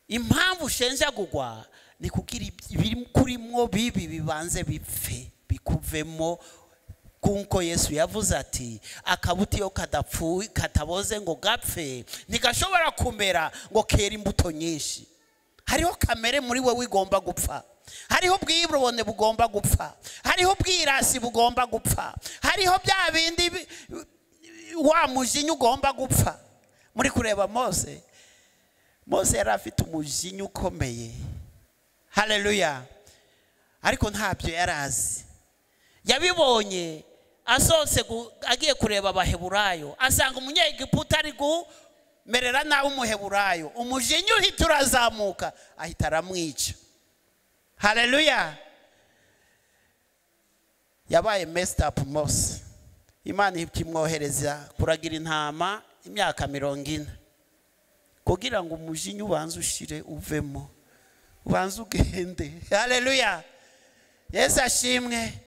Impamvu ushenjagurwa ni kugira ibiri kurimwo bibi bibanze bipfe, bikuvemo. Kuko Yesu yavuze ati: "Akabuto iyo kadapfuye, kataboze ngo gapfe, ntigashobora kumera ngo kera imbuto nyinshi." Hariho kamere muri wowe igomba gupfa, hariho ubwibone bugomba gupfa, hariho ubwirasi bugomba gupfa, hariho bya bindi wa mujinya ugomba gupfa. Muri kureba Mose, Mose yari afite umujinya ukomeye, haleluya, ariko ntabyo yari azi. Yabibonye asohotse agiye kureba Abaheburayo, asanga Umunyegiputa ari gumerera nabi Umuheburayo. Umujinya uhita urazamuka, ahita aramwica. Haleluya! Yabaye messed up Mose. Imana ikimwohereza kuragira intama imyaka 40 kugira ngo umujinya ubanze ushire, uvemo, ubanze ugende. Haleluya! Yesu ashimwe.